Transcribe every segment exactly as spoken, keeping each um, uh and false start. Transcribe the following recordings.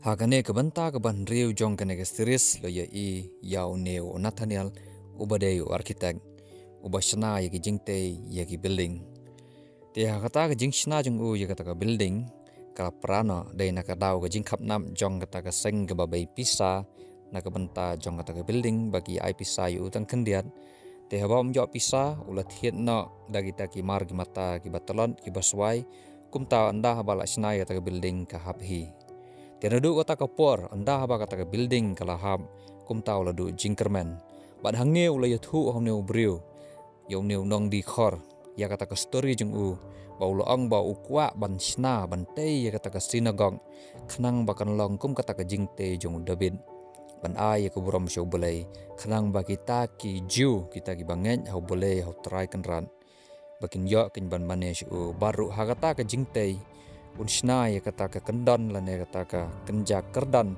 Ha kane ka bynta kaba hynriew jong kane ka series la ïohi ïa une u Nathaniel, uba dei u architect, uba shna ïa ki jingtei ïa ki building. Te ha kata ka jingshna jong u ïa kata ka building, ka la pra noh dei na ka daw ka jingkhapnap jong kata ka seng kaba bei pisa na ka bynta jong kata ka building, ba ki ai pisa ïa u tang khyndiat. Te haba um ïoh pisa, u la thied noh da kita ki mar ki mata kiba tlot kiba swai, kumta ynda haba la shna ïa kata ka building ka hap hi. Te naduh kata ka por, ynda haba kata ka building ka la hap, kumta u la duh jingkyrmen. Bad hangne u la ïathuh ha une u briew, ïa une u nongdie khor, ïa kata ka story jong u, ba u la ong ba u kwah ban shna ban tei ïa kata ka synagogue, khnang ba kan long kum kata ka jingtei jong u David, ban ai ïa ka burom sha U Blei, khnang ba kita ki Jiw, kita kiba ngeit ha U Blei, ha U Trai Kynrad, ba kin ïoh kin ban mane sha u. Bad ruh ha kata ka jingtei, un shna ïa kata ka kyndon lane kata ka kynja kyrdan,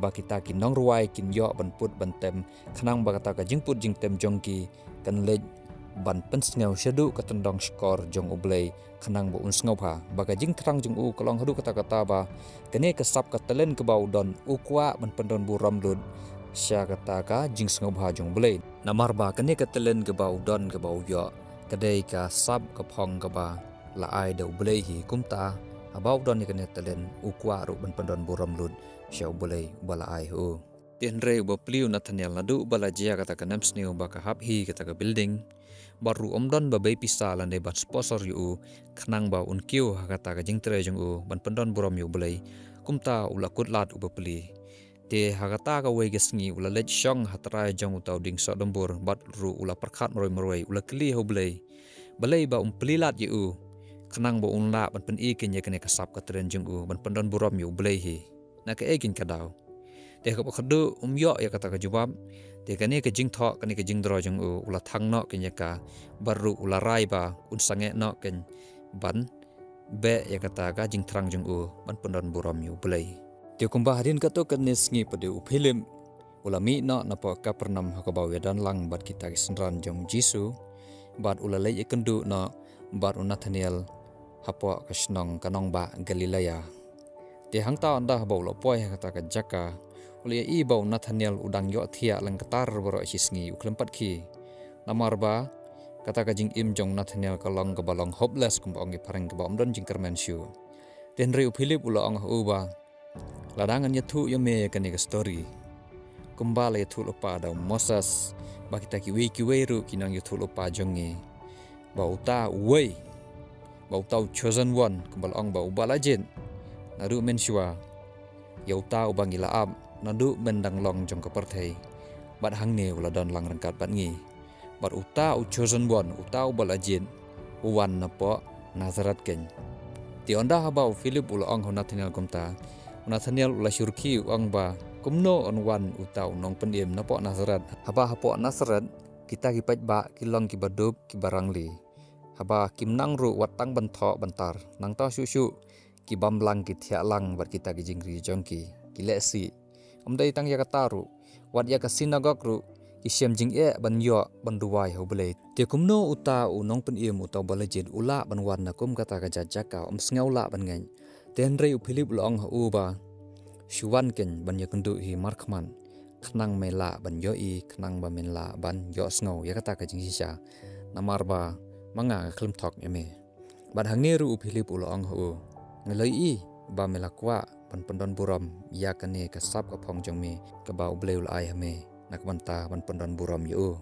ba kita ki nongrwai kin ïoh ban put ban tem, khnang ba kata ka jingput jingtem jong ki kan leit ban pynsngew shaduh ka tyndong shkor jong U Blei, khnang ba un sngewbha. Ba ka jingthrang jong u ka long haduh katta katta ba kane ka sap ka talent kaba u don, u kwah ban pyndon burom lut sha kata ka jingsngewbha jong U Blei. Namar ba kane ka talent kaba u don, kaba u ïoh, ka dei ka sap ka phong kaba la ai da U Blei hi. Kumta haba u don ïa kane ka talent, u kwah ruh ban pyndon burom lut sha U Blei uba la ai ha u. Te hynrei uba plie u Nathaniel, naduh ba la jia kata ka nemsniew ba ka hap hi kata ka building, bad ruh um don ba bei pisa lane ban sponsor ïa u, khnang ba un kiew ha kata ka jingtrei jong u ban pyndon burom ïa U Blei. Kumta u la kut lad uba plie. Te ha kata kawei ka sngi u la leit shong ha trai jong uta u dieng soh dumbur, bad ruh u la pyrkhat marwei marwei, u la kylli ha U Blei, balei ba um plie lad ïa u, khnang ba un lah ban pyni keiñ ïa kane ka sap ka talent jong u ban pyndon burom ïa U Blei hi. Na kaei keiñ ka daw? Te haba khadduh um ïoh ïa kata ka jubab, te kane ka jingthoh, kane ka jingdro jong u, u la thang noh keiñ ïa ka, bad ruh u la rai ba un sangeh noh keiñ ban beh ïa kata ka jingthrang jong u ban pyndon burom ïa U Blei. Te kumba hadien katto katne sngi pat de u Philip u la mih noh napoh Kapernaum, ha kaba u ïadon lang bad kita ki synran jong U Jisu, bad u la leit ïakynduh noh bad u Nathaniel hapoh ka shnong, ka nongbah Galilea. Te hangta ynda haba u la poi ha kata ka jaka, u la ïohi ba u Nathaniel u dang ïohthiah lyngktar baroh shi sngi, u khlem pat khie. Namar ba kata ka jingim jong u Nathaniel ka long kaba long hopeless, kumba ong ki phareng, kaba um don jingkyrmen shuh. Te hynrei u Philip u la ong ha u ba, lada ngan ïathuh ïa me ïa kane ka story, kumba la ïathuh lypa da u Moses, bad kita kiwei kiwei ruh ki nongïathuhlypa jong ngi, ba uta uwei, ba uta u chosen one, kumba la ong, ba uba la jied naduh mynshuwa, ïa uta uba ngi la ap naduh myndang long jong ka pyrthei, bad hangne u la don lang ryngkat bad ngi. Bad uta u chosen one, uta uba la jied, u wan napoh Nazareth keiñ. Te ynda haba u Philip u la ong ha u Nathaniel kumta, u Nathaniel u la shu rkhie, u ong ba, kumno yn wan uta u nongpynim napoh Nazareth, haba hapoh Nazareth kita ki paidbah ki long kiba duk, kiba rangli. Haba kim nang ruh wat tang ban thoh ban tar, nangta shuh shuh ki bam lang, ki thiah lang bad kita ki jingri jong ki, ki lehsih. Ym dei tang ïa kata ruh, wat ïa ka synagogue ruh ki shem jingeh ban ïoh ban duwai ha U Blei. Te kumno uta u nongpynim, uta uba la jied, u lah ban wan na kum kata ka jaka, um sngew lah ban ngeit. Te hynrei u Philip u la ong ha u ba, shu wan keiñ ban ïakynduh hi markhmat, khnang me lah ban ïohi, khnang ba men lah ban ïohsngew ïa kata ka jingshisha. Namar ba ma nga nga khlem thok ïa me. Bad hangne ruh u Philip u la ong ha u, nga la ïohi ba me la kwah ban pyndon burom ïa kane ka sap ka phong jong me, kaba U Blei u la ai ha me na ka bynta ban pyndon burom ïa u.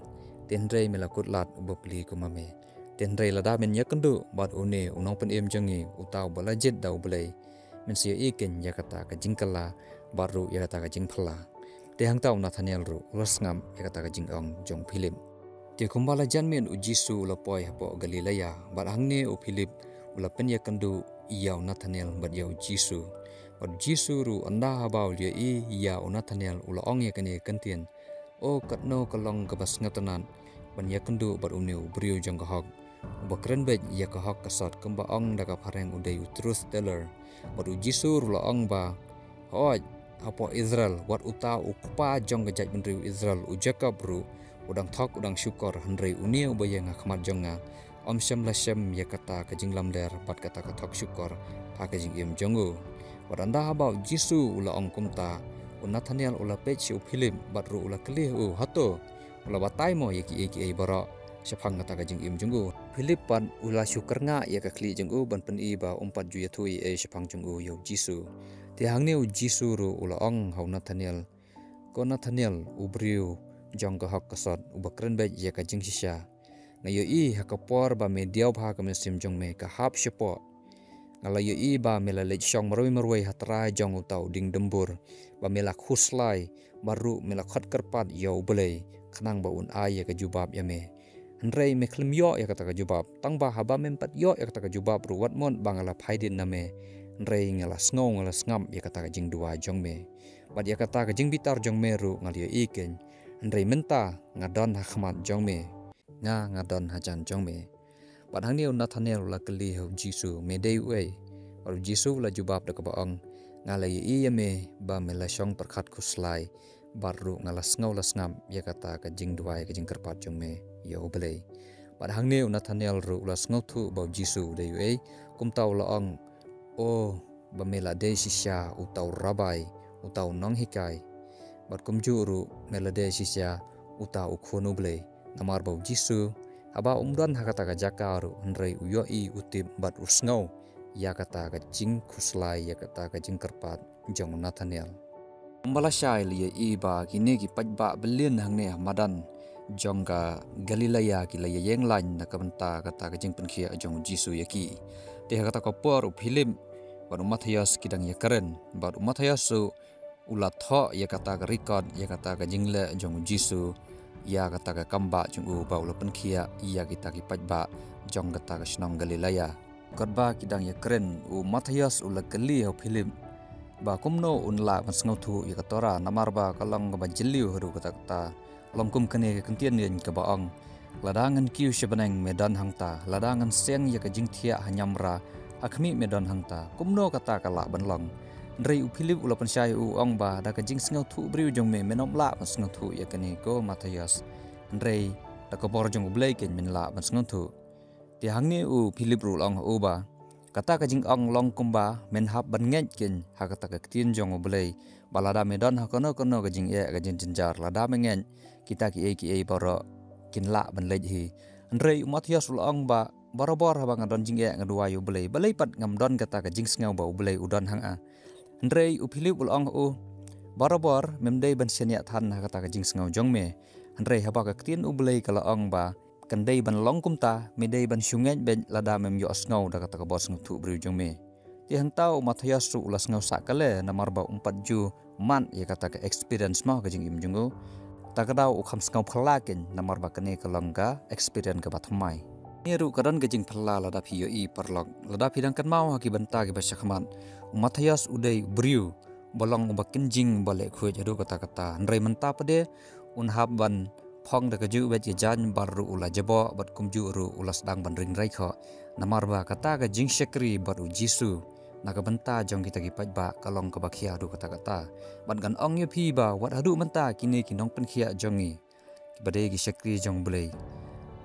Te hynrei me la kut lad uba plie kum ma me. Te hynrei lada men ïakynduh bad une u nongpynim jong ngi, uta uba la jied da U Blei, men sa ïohi keiñ ïa kata ka jingkylla, bad ruh ïa kata ka jingphylla. Te hangta u Nathaniel ruh u la sngap ïa kata ka jingong jong u Philip. Te kumba la jan miet u Jisu u la poi hapoh Galilea, bad hangne u Philip u la pynïakynduh ïa u Nathaniel bad ïa u Jisu. Bad u Jisu ruh ynda haba u la ïohi ïa u Nathaniel u la ong ïa kane ka kyntien, O katno ka long kaba sngewtynnad ban ïakynduh bad une u briew jong ka hok, uba kren beit ïa ka hok ka sot, kumba ong da ka phareng u dei u truth teller. Bad u Jisu ruh u la ong ba, hooid, hapoh Israel, wat uta u kpa jong ka jaitbynriew Israel, u Jakob ruh, u dang thok u dang shukor, hynrei une uba ïeng ha khmat jong nga, ym shym la shem ïa kata ka jinglamler bad kata ka thok shukor ha ka jingim jong u. Bad haba u Jisu u la ong kumta, u Nathaniel u la peit sha u Philip bad ruh u la kylli ha u, hato u la batai mo ïa kiei kiei baroh shaphang kata ka jingim jong u. Philip pat u la shu kyrngah ïa ka khlieh jong u ban pyni ba um pat ju ïathuh ei ei shaphang jong u ïa u Jisu. Te hangne u Jisu ruh u la ong ha u Nathaniel, ko Nathaniel, u briew jong ka hok ka sot, uba kren beit ïa ka jingshisha. Nga ïohi ha ka por ba me diaw bha ka mynsiem jong me ka hap shapoh. Nga la ïohi ba me la leit shong marwei marwei ha trai jong uta u dieng dumbur, ba me la khuslai, bad ruh me la khot kyrpad ïa U Blei, khnang ba un ai ïa ka jubab ïa me. Hynrei me khlem ïoh ïa kata ka jubab, tang ba haba mem pat ïoh ïa kata ka jubab ruh wat mut ba nga la phai dien na me. Hynrei nga la sngew, nga la sngap ïa kata ka jingduwai jong me. Bad ïa kata ka jingbitar jong me ruh nga la ïohi keiñ. Hynrei mynta nga don ha khmat jong me. Nga, nga don hajan jong me. Bad hangne u Nathaniel u la kylli ha u Jisu, me dei uei? Bad u Jisu u la jubab da kaba ong, nga la ïohi ïa me ba me la shong pyrkhat khuslai, bad ruh nga la sngew la sngap ïa kata ka jingduwai ka jingkyrpad jong me ïa U Blei. Bad hangne u Nathaniel ruh u la sngewthuh ba u Jisu u dei uei, kumta u la ong, o, ba me la dei shisha uta u Rabbi, uta u nonghikai. Bad kumjuh ruh me la dei shisha uta u Khun U Blei. Namar ba u Jisu, haba um don ha kata ka jaka ruh, hynrei u ïohi, u tip bad u sngew ïa kata ka jingkhuslai, ïa kata ka jingkyrpad jong u Nathaniel. Kumba lashai la ïohi ba kine ki paidbah byllien hangne ha madan jong ka Galilea ki la ïeng lain na ka bynta kata ka jingpynkhiah jong u Jisu ïa ki. Te ha kata ka por u Philip bad u Mathaios ki dang ïakren, bad u Mathaios u, u la thoh ïa kata ka record, ïa kata ka jingleh jong u Jisu, ïa kata ka kambah jong u ba u la pynkhiah ïa kita ki paidbah jong kata ka shnong Galilea. Katba ki dang ïakren, u Mathaios u la kylli ha u Philip ba kumno un lah ban sngewthuh ïa ka Torah, namar ba ka long kaba jylliew haduh katta katta. Long kum kane ka kyntien kaba ong, lada ngan kiew sha bneng me don hangta, lada ngan seng ïa ka jingthiah ha niamra, ha khmih me don hangta, kumno kata ka lah ban long? Hynrei u Philip u la pynshai, u ong ba da ka jingsngewthuh briew jong me, men ym lah ban sngewthuh ïa kane ko Mathaios. Hynrei da ka bor jong U Blei keiñ men lah ban sngewthuh. Te hangne u Philip ruh u la ong ha u ba, kata ka jingong long kumba men hap ban ngeit keiñ ha kata ka ktien jong U Blei, ba lada me don ha kano kano ka jingeh ka jingjynjar, lada me ngeit, kita kiei kiei baroh kin lah ban leit hi. Hynrei u Mathaios u la ong ba, barabor haba nga don jingeh nga duwai U Blei, balei pat ngam don kata ka jingsngew ba U Blei u don hangta. Hynrei u Philip u la ong ha u, barabor mem dei ban shaniah than ha kata ka jingsngew jong me. Hynrei haba ka ktien U Blei ka la ong ba kan dei ban long kumta, me dei ban shu ngeit beit lada mem ïohsngew da kata ka bor sngewthuh briew jong me. Te hangta u Mathaios ruh u la sngew sah kale namar ba um pat ju mad ïa kata ka experience mo ha ka jingim jong u. Ta ka daw u kham sngew phylla keiñ namar ba kane ka long ka experience kaba thymmai. Kane ruh ka don ka jingphylla lada phi ïohi paralok, lada phi dang kynmaw ha ki bynta kiba shakhmat, u Mathaios u dei u briew ba long uba kynjing, uba leh khuid haduh katta katta. Hynrei mynta pat de un hap ban phong da kajuh beit ka jaiñ, bad ruh u la jaboh, bad kumjuh ruh u la sdang ban ring raikhoh. Namar ba kata ka jingshakri bad u Jisu na ka bynta jong kita ki paidbah ka long kaba khia haduh katta katta. Bad ngan ong ïa phi ba wat haduh mynta kine ki nongpynkhiah jong ngi, kiba dei ki shakri jong U Blei,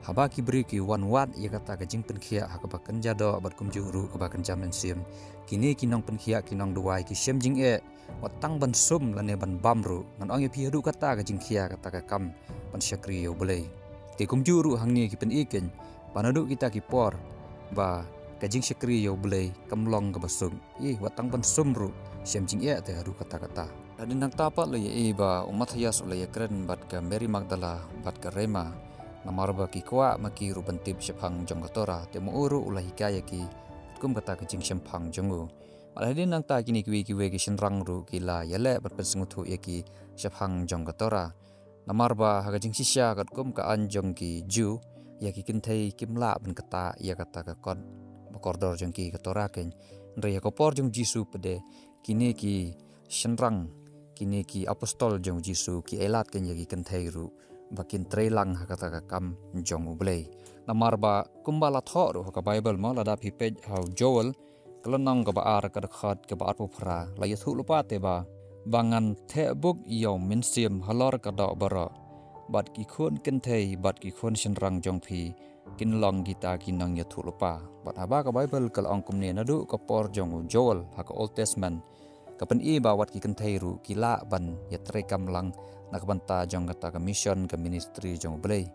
haba ki briew ki wan wad ïa kata ka jingpynkhiah ha kaba kynja doh bad kumjuh ruh kaba kynja mynsiem, kine ki nongpynkhiah, ki nongduwai ki shem jingeh, wat tang ban sum lane ban bam ruh. Ngan ong ïa phi haduh kata ka jingkhia, kata ka kam ban shakri ïa U Blei. Te kumjuh ruh hangne ki pyni keiñ ba naduh kita ki por ba ka jingshakri ïa U Blei kam long kaba suk. Ïa, wat tang ban sum ruh shem jingeh te haduh katta katta. Hadien nangta pat la ïohi ba u Mathaios u la ïakren bad ka Mary Magdala bad ka Rema, namar ba ki kwah ma ki ruh ban tip shaphang jong ka Torah, te ma u ruh u la hikai ïa ki katkum kata ka jingshemphang jong u. Bad hadien nangta kine kiwei kiwei ki shynrang ruh ki la ïaleh bad pynsngewthuh ïa ki shaphang jong ka Torah. Namar ba ha ka jingshisha katkum ka aiñ jong ki Jiw, ïa ki kynthei kim lah ban ktah ïa kata ka kot ba kordor jong ki, ka Torah keiñ. Hynrei ha ka por jong u Jisu pat de, kine ki shynrang, kine ki apostol jong u Jisu ki ailad keiñ ïa ki kynthei ruh ba kin trei lang ha kata ka kam jong U Blei. Namar ba kumba la thoh ruh ha ka Baibl mo, lada phi peit ha u Joel ka lynnong kaba ar, ka dkhot kaba arphew phra, la ïathuh lypa te ba, ba ngan theh buk ïa u Mynsiem halor ka doh baroh, bad ki khun kynthei bad ki khun shynrang jong phi kin long kita ki nongïathuhlypa. Bad haba ka Baibl ka la ong kumne naduh ka por jong u Joel ha ka Old Testament, Ka pyni ba wat ki kynthei ruh ki lah ban ïatrei kam lang na ka bynta jong kata ka mission, ka ministry jong U Blei.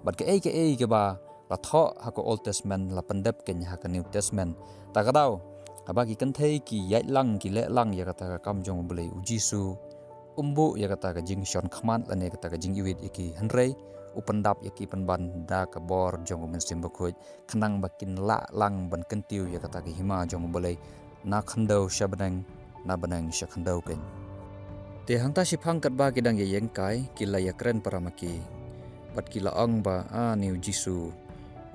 Bad kaei kaei kaba la thoh ha ka Old Testament la pyndep keiñ ha ka New Testament. Ta ka daw, haba ki kynthei ki ïaid lang, ki leh lang ïa kata ka kam jong U Blei, U Jisu um buh ïa kata ka jingshon khmat lane kata ka jingïeit ïa ki, hynrei u pyndap ïa ki pynban da ka bor jong U Mynsiem Bakhuid, khnang ba kin lah lang ban kyntiew ïa kata ka hima jong U Blei, na khyndew sha bneng, na bneng sha khyndew keiñ. Te hangta shiphang katba ki dang ïa ïeng kai, ki la ïakren para ma ki, bad ki la ong ba, "A, une U Jisu,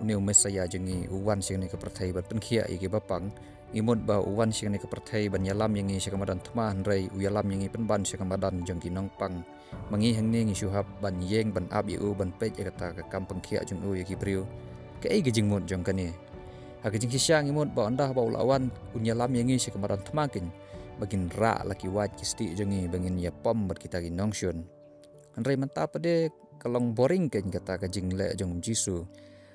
une U Messaïah jong ngi, u wan sha kane ka pyrthei bad pynkhiah ïa ki bapang. Ngi mut ba u wan sha kane ka pyrthei ban ïalam ïa ngi sha ka madan thma, hynrei u ïalam ïa ngi pynban sha ka madan jong ki nongpang. Ma ngi hangne ngi shu hap ban ïeng ban ap ïa u, ban peit ïa kata ka kam pynkhiah jong u ïa ki briew. Kaei ka jingmut jong kane? Ha ka jingshisha ngi mut ba ynda haba u la wan, un ïalam ïa ngi sha ka madan thma keiñ, ba kin rah la ki wait ki stieh jong ngi, ba ngin ïa pom bad kita ki nongshun." Hynrei mynta pat de ka long boring keiñ kata ka jingleh jong U Jisu.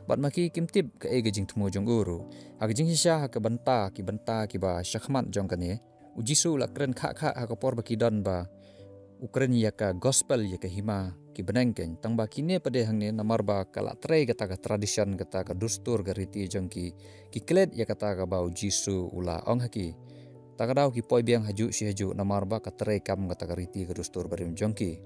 Bad ma ki kim tip kaei ka jingthmu jong u ruh. Ha ka jingshisha ha ka bynta, ki bynta kiba shakhmat jong kane, U Jisu u la kren khah khah ha ka por ba ki don ba u kren ïa ka gospel, ïa ka hima ki bneng keiñ. Tang ba kine pat de hangne namar ba ka la trei kata ka tradition, kata ka dustur, ka riti jong ki, ki klet ïa kata kaba U Jisu u la ong ha ki. Ta ka daw ki poi biang hajuh shi hajuh namar ba ka trei kam kata ka riti, ka dustur barim jong ki.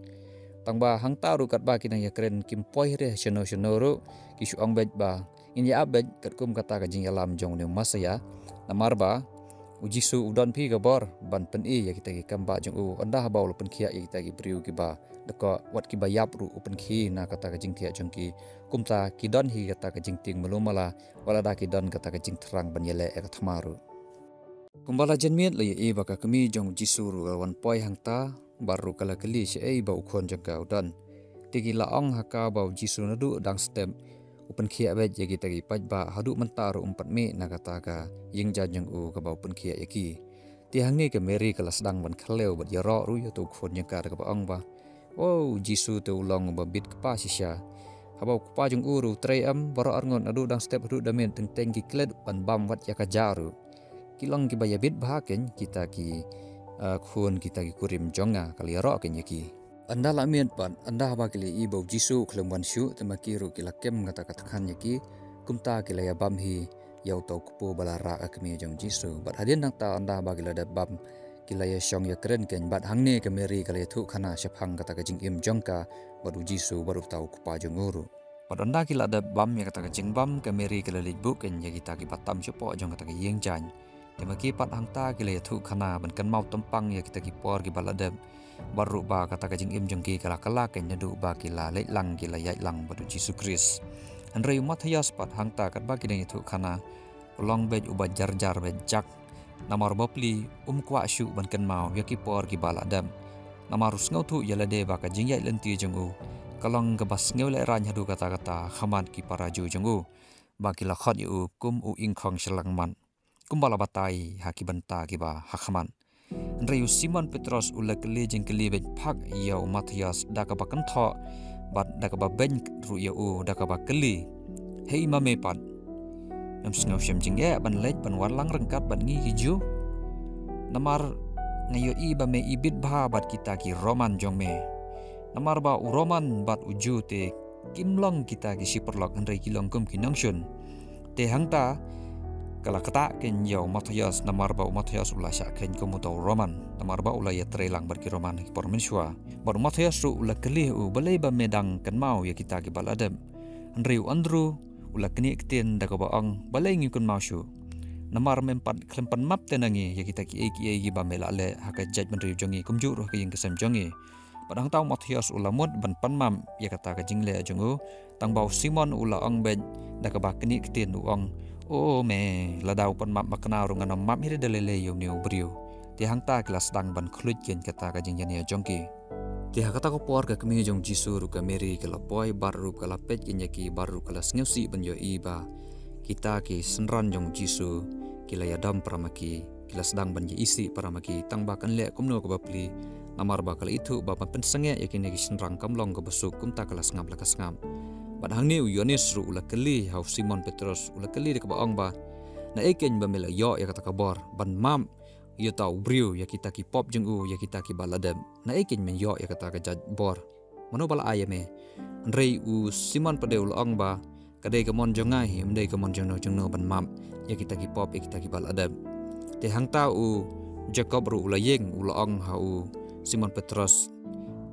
Tang ba hangta ruh katba ki dang ïakren, kim poi re shano shano ruh, ki shu ong beit ba ngin ïa ap beit katkum kata ka jingïalam jong une U Messaïah. Namar ba U Jisu u don phi ka bor ban pyni ïa kita ki kam bah jong u, ynda haba u la pynkhiah ïa kita ki briew kiba dkoh, wat kiba ïap ruh u pynkhie na kata ka jingthiah jong ki. Kumta ki don hi kata ka jingtieng malu mala, wat lada ki don kata ka jingthrang ban ïaleh ïa ka thma ruh. Kumba la janmiet la ïohi ba ka kmie jong U Jisu ruh ka la wan poi hangta, bad ruh ka la kylli shaei ba u khun jong ka u don. Te ki la ong ha ka ba U Jisu naduh dang step u pynkhiah beit ïa kita ki paidbah, haduh mynta ruh um pat mih na kata ka ïingjaiñ jong u kaba u pynkhiah ïa ki. Te hangne ka Mary ka la sdang ban khlem bad ïaroh ruh ïa uto u khun jong ka da kaba ong ba, "O, U Jisu te u long uba bit kpa shisha. Haba u kpa jong u ruh u trei em, baroh arngut naduh dang step haduh da miet teng teng ki klet ban bam wat ïa ka ja ruh." Ki long kiba ïabit bha keiñ kita ki, ah, khun, kita ki kurim jong nga, ka la ïaroh keiñ ïa ki. Ynda la miet pat, ynda haba ki la ïohi ba U Jisu u khlem wan shuh, te ma ki ruh ki la kem kata ka tngan ïa ki, kumta ki la ïa bam hi ïa uto u kpu ba la rah ka kmie jong U Jisu. Bad hadien nangta ynda haba ki la dep bam, ki la ïa shong ïakren keiñ, bad hangne ka Mary ka la ïathuh khana shaphang kata ka jingim jong ka bad U Jisu bad uta u kpa jong u ruh. Bad ynda ki la dep bam ïa kata ka jingbam, ka Mary ka la leit buh keiñ ïa kita kiba tam shapoh jong kata ka ïingjaiñ. Te ma ki pat hangta ki la ïathuh khana ban kynmaw tympang ïa kita ki por kiba la dep. Bad ruh ba kata ka jingim jong ki ka la kylla keiñ naduh ba ki la leit lang, ki la ïaid lang bad U Jisu Khrist. Hynrei u Mathaios pat hangta katba ki dang ïathuh khana, u long beit uba jar jar beit jak. Namar bapli um kwah shuh ban kynmaw ïa ki por kiba la dep. Namar u sngewthuh ïa lade ba ka jingïaid lynti jong u ka long kaba sngewlehraiñ haduh katta katta ha khmat ki para Jiw jong u, ba ki la khot ïa u kum u ingkhong shyllangmat, kumba la batai ha ki bynta kiba ha khmat. Hynrei u Simon Petros u la kylli jingkylli beit phak ïa u Mathaios da kaba kynthoh bad da kaba beiñ ruh ïa u da kaba kylli, "Hei, ma me pat, mem sngew shem jingeh ban leit ban wallang ryngkat bad ngi ki Jiw? Namar nga ïohi ba me ibit bha bad kita ki Roman jong me. Namar ba u Roman bad u Jiw te kim long kita ki shi paralok, hynrei ki long kum ki nongshun." Te hangta ka la ktah keiñ ïa u Mathaios, namar ba u Mathaios u la shah kheiñ kum uta u Roman, namar ba u la ïatrei lang bad ki Roman ha ki por mynshuwa. Bad u Mathaios ruh u la kylli ïa u, "Balei ba me dang kynmaw ïa kita kiba la dep?" Hynrei u Andru u la knieh ktien da kaba ong, "Balei ngim kynmaw shuh? Namar mem pat khlem pan map te na ngi ïa kita kiei kiei kiba me la leh ha ka jaitbynriew jong ngi, kumjuh ruh ha ka ïing ka sem jong ngi." Bad hangta u Mathaios u la mut ban pan map ïa kata ka jingleh jong u, tang ba u Simon u la ong beit da kaba knieh ktien, u ong, "O me, lada u pan map makna ruh ngan ym map hi re da lei lei ïa une u briew." Te hangta ki la sdang ban khluit keiñ kata ka jingïania jong ki. Te ha kata ka por ka kmie jong u Jisu ruh ka Mary ka la poi, bad ruh ka la peit keiñ ïa ki, bad ruh ka la sngewsih ban ïohi ba kita ki synran jong u Jisu ki la ïadom para ma ki, ki la sdang ban ïa isih para ma ki, tang ba kan leh kumno kaba plie, namar ba ka la ithuh ba ban pynsangeh ïa kine ki shynrang kam long kaba suk, kumta ka la sngap la ka sngap. Bad hangne u Ïoannis ruh u la kylli ha u Simon Petros, u la kylli da kaba ong ba, "Naei keiñ ba me la ïoh ïa kata ka bor ban map ïa uta u briew ïa kita ki pop jong u, ïa kita kiba la dep? Naei kein men ïoh ïa kata ka jait bor? Mano ba la ai ïa me?" Hynrei u Simon pat de u la ong ba, "Ka dei ka mon jong nga hi, ym dei ka mon jong no jong no ban map ïa kita ki pop ïa kita kiba la dep." Te hangta u Jakob ruh u la ïeng, u la ong ha u Simon Petros,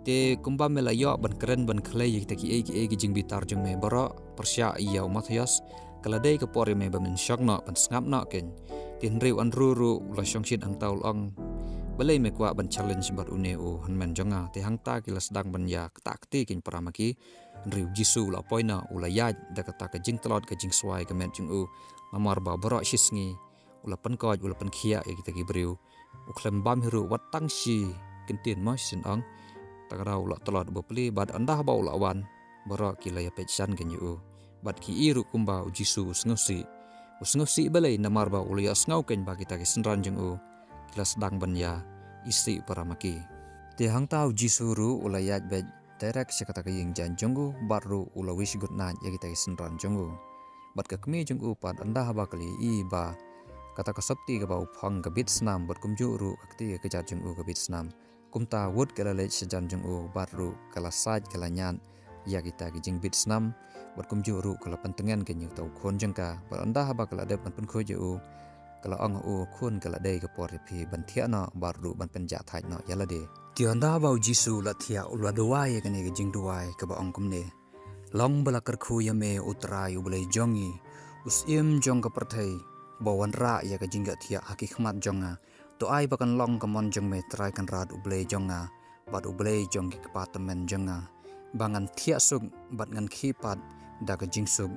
"Te kumba me la ïoh ban kren ban khlei ïa kita kiei kiei ki jingbitar jong me baroh pyrshah ïa u Mathaios, ka la dei ka por ïa me ba men shong noh ban sngap noh kein." Te hynrei u Andru ruh u la shongshit hangta, u la ong, "Balei me kwah ban challenge bad une u hynmen jong nga?" Te hangta ki la sdang ban ïa ktah kti kein para ma ki. Hynrei u Jisu u la poi noh, u la ïaid da kata ka jingtlot ka jingswai ka met jong u. Namar ba baroh shi sngi u la pynkoit, u la pynkhiah ïa kita ki briew. U khlem bam hi ruh wat tang shi kyntien mo, shisien ong. Te ka daw u la tlot bapli, bad ynda ba u la wan, baroh ki la ïapeit shan kein ïa u. Bad ki i ruh kumba u Jisu u sngewsih. U sngewsih balei? Namar ba u la ïohsngew kein ba kita ki synran jong u ki la sdang ban ïa isih para ma ki. Te hangta u Jisu ruh u la ïaid beit direct sha kata ka ïing jaiñ jong u, bad ruh u la wish good night ïa kita ki synran jong u. Bad ka kmie jong u pat, ynda ba ka la ïohi ba kata ka sopti kaba u phong ka bit snam, bad kumjuh ruh ka kti ka kjat jong u ka bit snam, kumta wut ka la leit shajan jong u, bad ruh ka la sait, ka la ñiad ïa kita ki jingbit snam, bad kumjuh ruh ka la pyntngen kein ïa uta u khun jong ka. Bad ynda ba ka la dep ban pynkhuid ïa u, ka la ong ha u, "Khun, ka la dei ka por ïa phi ban thiah noh, bad ruh ban pynjah thait noh ïa lade." Te ynda ba u Jisu u la thiah, u la duwai ïa kane ka jingduwai kaba ong kumne: "Long ba la kyrkhu ïa me, U Trai U Blei jong ngi, U Syiem jong ka pyrthei, ba wanrah ïa ka jingïohthiah ha ki khmat jong nga. To ai ba kan long ka mon jong me, Trai Kynrad U Blei jong nga, bad U Blei jong ki kpa tymmen jong nga, ba ngan thiah suk bad ngan khie pat da ka jingsuk.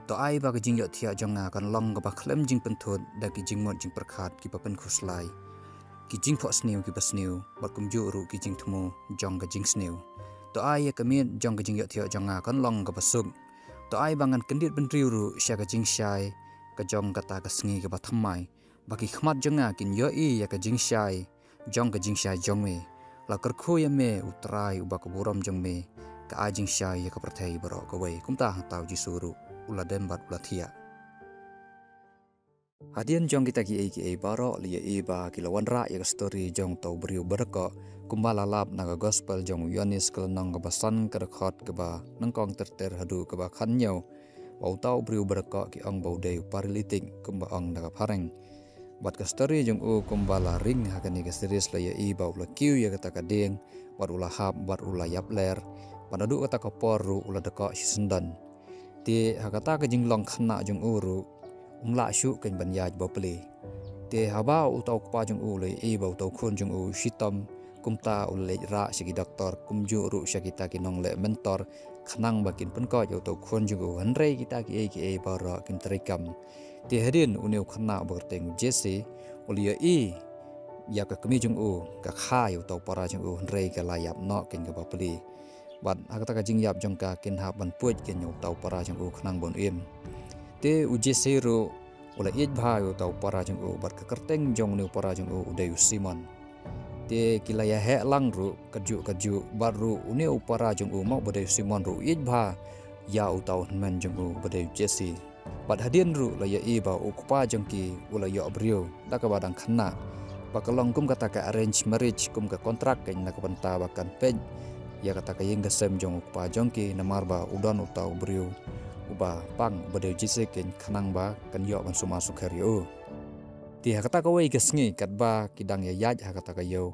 To ai ba ka jingïohthiah jong nga kan long kaba khlem jingpynthut da ki jingmut jingpyrkhat kiba pynkhuslai, ki jingphohsniew kiba sniew, bad kumjuh ruh ki jingthmu jong ka jingsniew. To ai ïa ka miet jong ka jingïohthiah jong nga kan long kaba suk. To ai ba ngan kyndit bynriew ruh sha ka jingshai ka jong kata ka sngi kaba thymmai, ba ki khmat jong nga kin ïohi ïa ka jingshai jong ka jingshai jong me. La kyrkhu ïa me, U Trai, uba ka burom jong me ka ai jingshai ïa ka pyrthei baroh kawei." Kumta hangta u Jisu ruh u la dem bad u la thiah. Hadien jong kita kiei kiei baroh la ïohi ba ki la wanrah ïa ka story jong uta u briew ba dkoh, kumba la lap na ka gospel jong u Ïoannis ka lynnong kaba san, ka dkhot kaba nyngkong ter ter haduh kaba khathynñiew, ba uta u briew ba dkoh ki ong ba u dei u paralytic, kumba ong da ka phareng. Bad ka story jong u kumba la ring ha kane ka series la ïohi ba u la kiew ïa kata ka dieng, bad u la hap, bad u la ïap ler, bad naduh kata ka por ruh u la dkoh shisyndon. Te ha kata ka jinglong khynnah jong u ruh, um lah shuh kein ban ïaid bapli. Te haba uta u kpa jong u u la ïohi ba uta u khun jong u u shitom, kumta u la leit rah sha ki doktor, kumjuh ruh sha kita ki nongleh mentor, khnang ba kin pynkoit ïa uta u khun jong u. Hynrei kita kiei kiei baroh kin treikam. Te hadien une u khynnah uba kyrteng u Jesse u la ïohi ïa ka kmie jong u ka kha ïa uta u para jong u, hynrei ka la ïap noh kein kaba pli. Bad ha kata ka jingïap jong ka kin hap ban puid kein ïa uta u para jong u khnang ban im. Te u Jesse ruh u la ïeit bha ïa uta u para jong u, bad ka kyrteng jong une u para jong u u dei u Simon. Te ki la ïaheh lang ruh kajuh kajuh, bad ruh une u para jong u mo ba dei u Simon ruh u ïeit bha ïa uta u hynmen jong u ba dei u Jesse. Bad hadien ruh la ïohi ba u kpa jong ki u la ïoh briew da kaba dang khynnah, ba ka long kum kata ka arranged marriage, kum ka kontrak kein, na ka bynta ba kan peit ïa kata ka ïing ka sem jong u kpa jong ki, namar ba u don uta u briew uba pang uba dei u Jesse kein, khnang ba kan ïoh ban sumar sukher ïa u. Te ha kata kawei ka sngi katba ki dang ïaid ha kata ka ïew,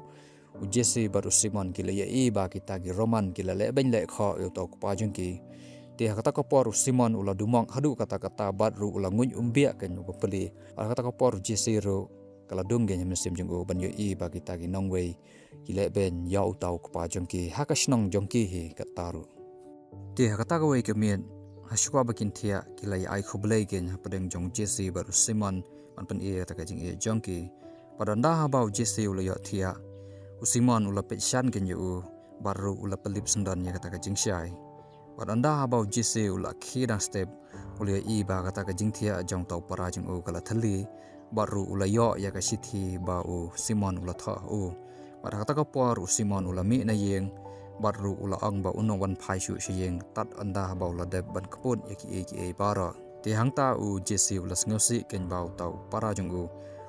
u Jesse bad u Simon ki la ïohi ba kita ki Roman ki la leh beiñ leh khoh ïa uta u kpa jong ki. Te ha kata ka por u Simon u la dumok haduh katta katta, bad ruh u la nguid umbiah kein, u bapli. Bad ha kata ka por u Jesse ruh ka la dung kein ha mynsiem jong u ban ïohi ba kita ki nongwei ki leh beiñ ïa uta u kpa jong ki ha ka shnong jong ki hi katta ruh. Te ha kata kawei ka miet, ha shuwa ba kin thiah, ki la ïa ai khublei kein hapdeng jong u Jesse bad u Simon ban pyni ïa kata ka jingïeit jong ki. Bad ynda haba u Jesse u la ïohthiah, u Simon u la peit shan kein ïa u, bad ruh u la pynlip syndon ïa kata ka jingshai. Bad ynda haba u Jesse u la khie dang step, u la ïohi ba kata ka jingthiah jong uta u para jong u ka la thylli, bad ruh u la ïoh ïa ka shithi ba u Simon u la thoh ha u. Bad ha kata ka por u Simon u la mih na ïing, bad ruh u la ong ba un ym wan phai shuh sha ïing tad ynda haba u la dep ban kput ïa kiei kiei baroh. Te hangta u Jesse u la sngewsih kein ba uta u para jong u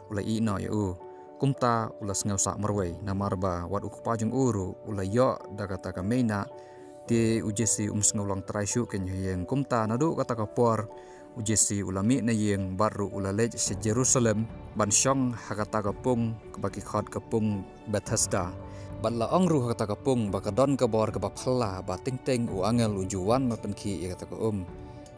u la ïeh noh ïa u. Kumta u la sngewsah marwei, namar ba wat u kpa jong u ruh u la ïoh da kata ka mei na. Te u Jesse um sngewlong trai shuh kein ha ïing. Kumta naduh kata ka por u Jesse u la mih na ïing bad ruh u la leit sha Jerusalem ban shong ha kata ka pung kaba ki khot ka pung Bethesda. Bad la ong ruh ha kata ka pung ba ka don ka bor kaba phylla ba teng teng u angel u ju wan ban pynkhih ïa kata ka um.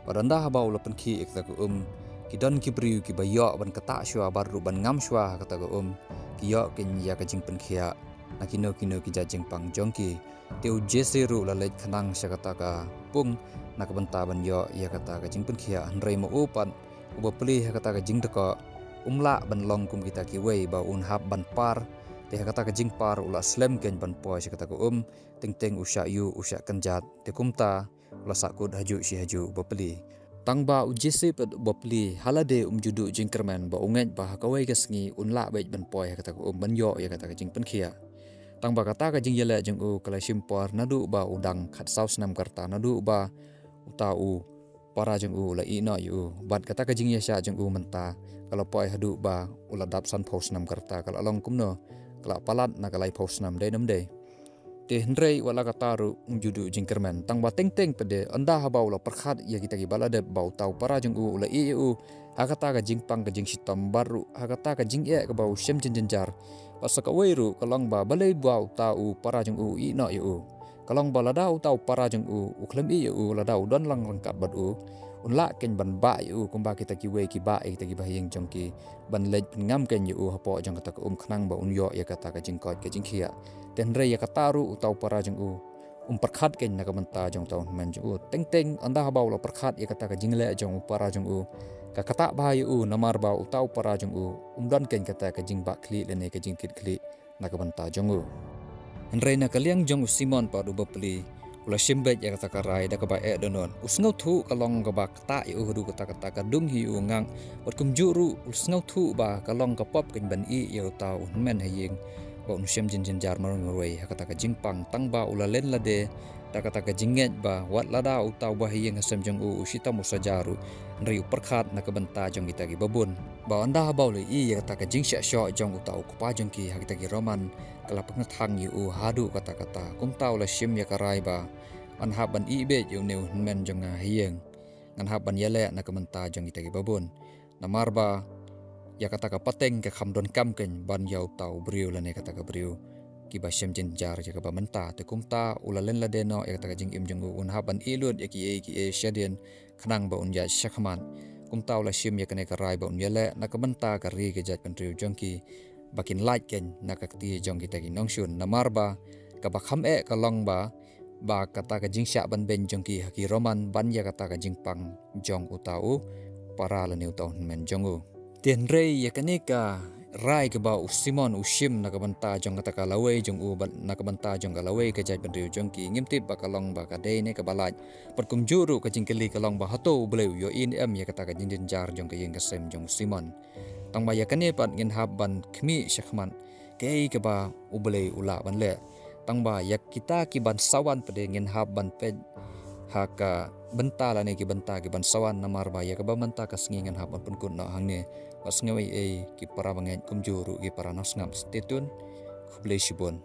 Bad ynda haba u la pynkhih ïa kata ka um, ki don ki briew kiba ïoh ban ktah shuwa bad ruh ban ngam shuwa ha kata ka um, ki ïoh kein ïa ka jingpynkhiah na kino kino ki jait jingpang jong ki. Te u Jesse ruh la leit khnang sha kata ka pung na ka bynta ban ïoh ïa kata ka jingpynkhiah, hynrei ma u pat u bapli ha kata ka jingdkoh um lah ban long kum kita kiwei ba un hap ban par. Te ha kata ka jingpar u la slem kein ban poi sha kata ka um, teng teng u shah ïuh u shah kynjat. Te kumta u la sahkut hajuh shi hajuh u bapli. Tang ba u Jesse pat u bapli ha lade um ju duh jingkyrmen ba u ngeit ba ha kawei ka sngi un lah beit ban poi ha kata ka um ban ïoh ïa kata ka jingpynkhiah. Tang ba kata ka jingïaleh jong u ka la shim por naduh ba u dang khatsaw snem ka rta, naduh ba uta u para jong u u la ïeh noh ïa u. Bad kata ka jingïaishah jong u mynta ka la poi haduh ba u la dap sanphew snem ka rta, ka la long kumno, ka la palat na ka laiphew snem, dei ne ym dei? Te hynrei wat la kata ruh um ju duh jingkyrmen, tang ba teng teng pat de ynda haba u la pyrkhat ïa kita kiba la dep ba uta u para jong u u la ïeh ïa u ha kata ka jingpang ka jingshitom bad ruh ha kata ka jingeh kaba u shem jynjar. Bad sa kawei ruh ka long ba balei ba uta u para jong u u ïeh noh ïa u. Ka long ba lada uta u para jong u u khlem ïeh ïa u, lada u don lang ryngkat bad u, un lah kein ban bah ïa u kumba kita kiwei ki bah ïa kita kiba ha ïing jong ki, ban leit pynngam kein ïa u hapoh jong kata ka um khnang ba un ïoh ïa kata ka jingkoit ka jingkhiah. Te hynrei ïa kata ruh uta u para jong u um pyrkhat kein na ka bynta jong uta u hynmen jong u. Teng teng ynda haba u la pyrkhat ïa kata ka jingleh jong u para jong u, ka ktah bha ïa u, namar ba uta u para jong u um don kein kata ka jingbah khlieh lane ka jingkit khlieh na ka bynta jong u. Hynrei na ka liang jong u Simon pat u bapli, u la shim beit ïa kata ka rai da kaba eh dohnud. U sngewthuh ka long kaba ktah ïa u haduh katta katta, ka dung hi u ngak. Bad kumjuh ruh u sngewthuh ba ka long ka pop kein ban ïeh ïa uta u hynmen ha ïing ba un shem jynjar marwei marwei ha kata ka jingpang, tang ba u la len lade da kata ka jingngeit ba wat lada uta u ba ha ïing ha sem jong u u shitom u saja ruh, hynrei u pyrkhat na ka bynta jong kita kiba bun. Ba ynda haba u la ïeh ïa kata ka jingshah shoh jong uta u kpa jong ki ha kita ki Roman, ka la pynkthang ïa u haduh katta katta. Kumta u la shim ïa ka rai ba, ngan hap ban ïeh beit ïa une u hynmen jong nga ha ïing, ngan hap ban ïaleh na ka bynta jong kita kiba bun. Namar ba ïa kata ka pateng ka kham donkam kein ban ïa uta u briew lane kata ka briew kiba shem jynjar ïa kaba mynta. Te kumta u la len lade noh ïa kata ka jingim jong u, un hap ban ïeh lut ïa kiei kiei shadien khnang ba un ïaid shakhmat. Kumta u la shim ïa kane ka rai ba un ïaleh na ka bynta ka ri ka jaitbynriew jong ki, ba kin lait kein na ka kti jong kita ki nongshun. Namar ba kaba kham eh ka long ba, ba kata ka jingshah ban beiñ jong ki ha ki Roman ban ïa kata ka jingpang jong uta u para lane uta u hynmen jong u. Te hynrei ïa kane ka rai kaba u Simon u shim na ka bynta jong kata ka lawei jong u, bad na ka bynta jong ka lawei ka jaitbynriew jong ki, ngim tip ba ka long ba ka dei ne kaba lait. Bad kumjuh ruh ka jingkylli ka long ba hato U Blei u ïohi ne em ïa kata ka jingjynjar jong ka ïing ka sem jong u Simon. Tang ba ïa kane pat ngin hap ban khmih shakhmat kaei kaba U Blei u lah ban leh. Tang ba ïa kita ki ban sa wan pat de ngin hap ban peit ha ka bynta lane ki bynta ki ban sa wan, namar ba ïa kaba mynta ka sngi ngin hap ban pynkut noh hangne. Wat sngew ei ei ki para bangeit kumjuh ruh ki para nongsngap. Stay tuned. Khublei shibun.